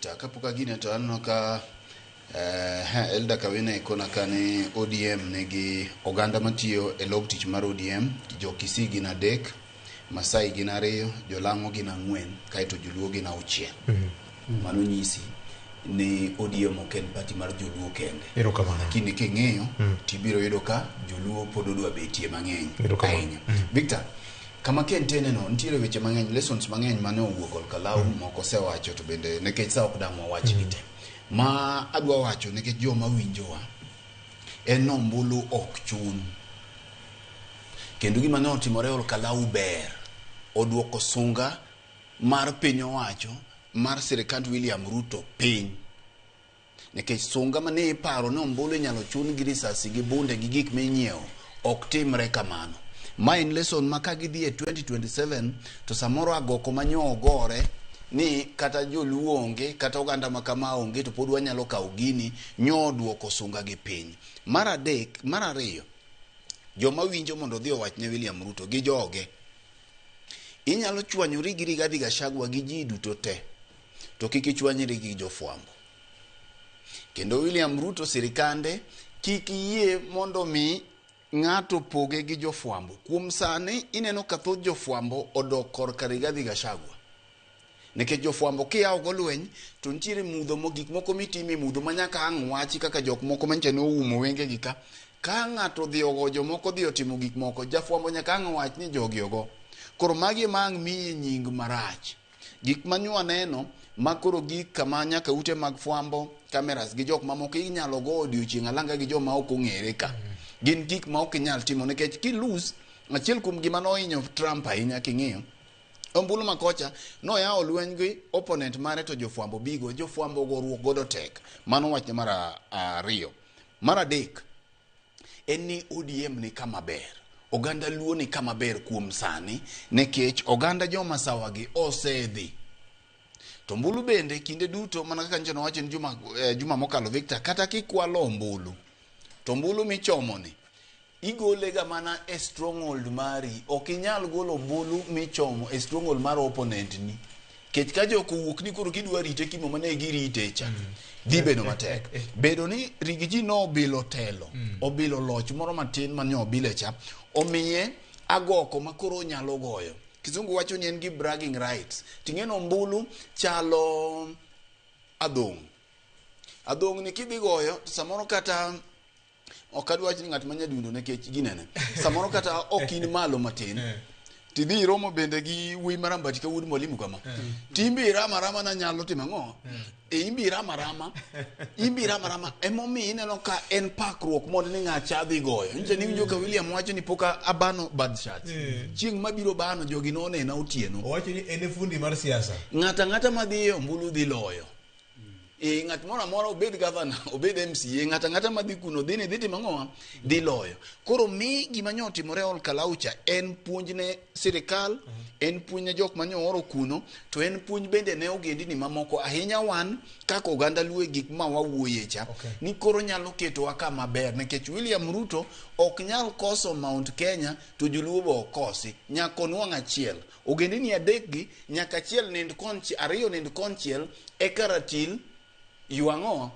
Victor. Kapok agine to aneno ka Elda Kawine kona ka ni ODM nigi oganda matiyo e log tich mar ODM, jo Kisii gin 3, Masai gin 2, Jolang'o gin 4, kaeto Joluo gin 6. Mano nyisi ni ODM ok en party mar Joluo kende. Erokamano. Lakini king'iyo tibiro yudo ka Joluo pod odwa betie mang'eny Erokamano. ahinya. Victor, kama kentene no nitiere weche mang'eny, lessons mang'eny mane owuok Olkalau moko osewacho to bende nikech sa ok dang' wawach gi te. Ma adwa wacho nikech joma winjowa en ni ombulu ok chun. Kendo gima ne otimore Olkalau ber. Oduoko sunga mar piny owacho mar sirikand William Ruto piny. Nikech sunga mane iparo ni ombulu inyalo chun gi risasi gi bunde gi gik minyiewo ok timre kamano. Ma en lesson ma ka gidhi e 2027 to samoro agoko manyo ogore ni kata joluo onge kata oganda ma kama onge to pod wanyalo kawo gini nyo oduoko sunga gi piny. Mar adek, mar ariyo, joma winjo mondo odhi owach ne William Ruto gi joge. Inyalo chwanyori gi Rigathi Gachagua gi ji duto te to kik ichwanyri gi jofwambo. Kendo William Ruto sirikande kik yie mondo mi ng'ato poge gi jofwambo. Kuom sani ineno ka thoth jofwambo odok korka Rigathi Gachagua. Nikech jofwambo kiyawo go lweny to nitiere mudho mo gik moko mitimo e mudho ma nyaka ang' wachi kaka jok moko manyicha ne oumo wengegi ka. Ka ng'ato odhi ogo jomoko odhi otimo gik moko, jafwambo nyaka ang' wach ni jogi ogo. Koro magi ema ang' miye nying marach. Gik ma nyo waneno ma koro gik kama nyaka ute mag fwambo, cameras gi jok mamoko inyalo go odiochieng' alanga gi joma ok ong'ere ka. Gin gik ma ok inyal timo nikech ki lose, achiel kuom gima nohinyo Trump ahinya king'iyo, ombulu ma kocha noyawo lweny gi opponent mare to jofwambo bigo, jofwambo goruok godo tek. Mano wach mar ariyo. Mar adek, en ni ODM ni kama ber. Oganda Luo ni kama ber kuom sani nikech oganda joma sawa gi osedhi. To ombulu bende kinde duto mana kaka nyocha nowacho ni juma mokalo Victor, kata kikwalo ombulu, to ombulu michomo ni igole ga mana e stronghold mari. Ok inyal golo ombulu michomo e stronghold mar opponent ni. Kech ka jok owuok ni koro kidwa rite kimo mane girite cha, dhi bedo matek. Bedo ni Rigiji no obilo telo, obilo loch moro matin mane obile cha, omiye agoko ma koro onyalo goyo. Kizungu wacho ni en gi bragging rights. Ting'e ni ombulu chalo adhong'. Adhong' ni kidhi goyo, to samoro kata ok adwa wacho ni ng'at ma nyadundo nikech ginene. Samoro kata ok in malo matin. Tidhi iromo bende gi wuoyi marambati ka wuod mwalimu kama. Timbe irama rama na nyalo timo ang'o? E imbe irama rama. Imbe irama rama. Emomiyo ineno ka en pakruok mondo ni ng'acha dhi goyo. Nyicha ni winjo ka William wacho ni pok abano bad shot. Chieng' mabiro bano jogi nonena otieno. Owacho ni en e fundi mar siasa. Ng'ata ang'ata madhi e ombulu dhi loyo. E ng'at moro amora obed governor, obed MCA, ng'ata ang'ata madhi kuno dhi ni dhi timo ang'o? Dhi loyo. Koro mi gima nyo otimore Ol Kalou cha en puonj ne sirikal, en puonj ne jok manyo oro kuno, to en puonj bende ne ogendini mamoko ahinya wan kaka oganda Luo e gik ma wawuoye cha. Ni koro nyalo ketowa kama ber nikech William Ruto ok nyal koso Mount Kenya to joluo be ok kosi. Nyaka onwang' achiel. Ogendini adek gi nyaka achiel nind konchiel, ariyo nind konchiel eka ratil ywang'o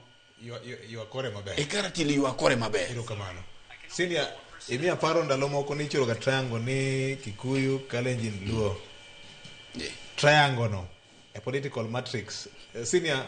Ywa kore maber. Eka ratil ywa kore maber. Erokamano. Senior, imiya paro ndalo moko ni ichoro ga triangle ni Kikuyu, Kalenjin, Luo. Triangle no, a political matrix. Senior,